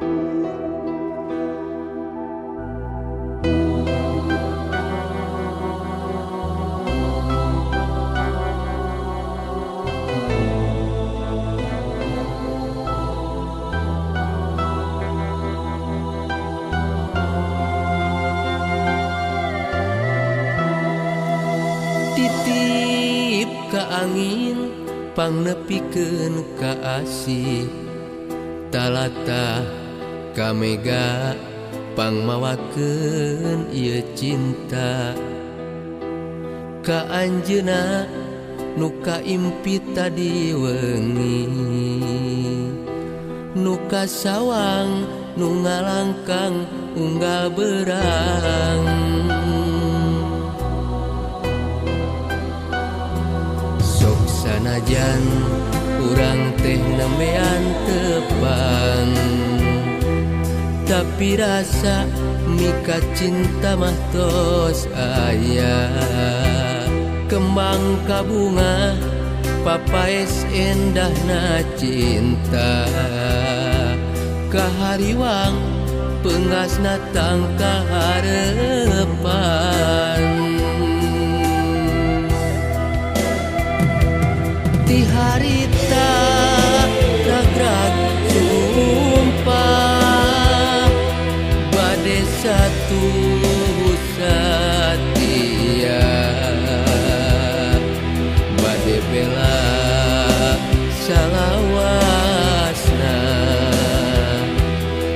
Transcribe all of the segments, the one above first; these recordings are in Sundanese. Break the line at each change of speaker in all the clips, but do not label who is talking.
Titip ka angin pangnepikeun ka asih, talatah ka mega pangmawakeun ieu cinta. Ka anjeunna nu kaimpi tadi wengi, nu kasawang nu ngalangkang unggal berang. Sanajan urang teh nembean tepang, tapi rasa mika cinta mah tos aya. Kembang kabunga papaes endahna cinta, kahariwang peungasna tangkal harepan. Di harita ragrag sumpah, bade satu satia, bade bela salawasna,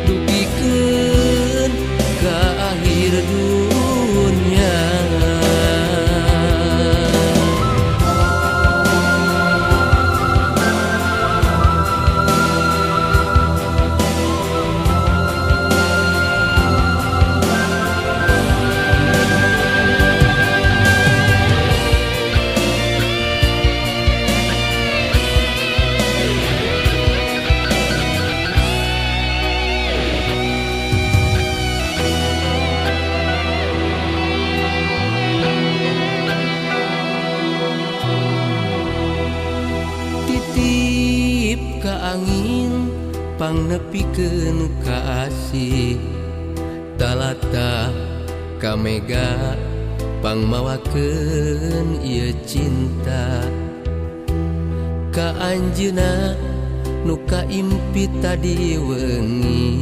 dugikeun ka akhir dunya. Titip ka angin pangnepikeun ka asih, talatah ka mega pangmawakeun ieu cinta. Ka anjeunna nu kaimpi tadi wengi,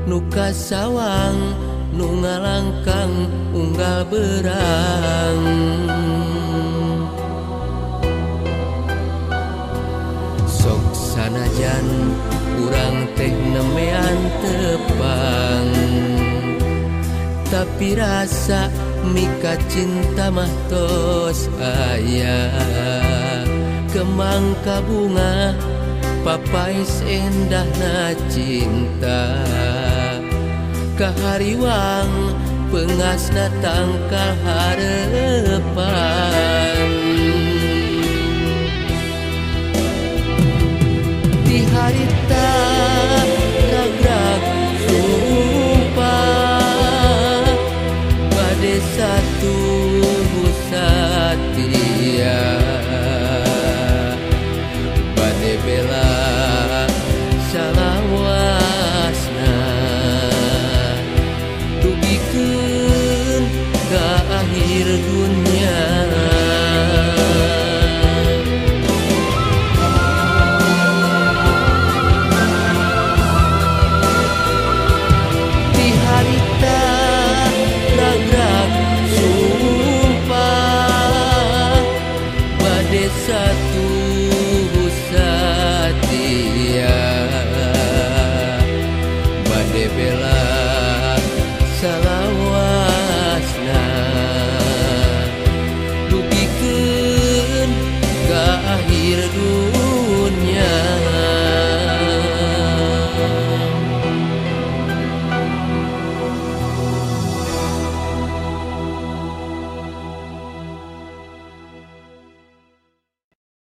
nu kasawang nu ngalangkang unggal berang. Sok sanajan urang teh nembean tepang, tapi rasa mika cinta mah tos aya. Kembang kabunga papaes endahna cinta, kahariwang peungasna tangkal harepan. Di harita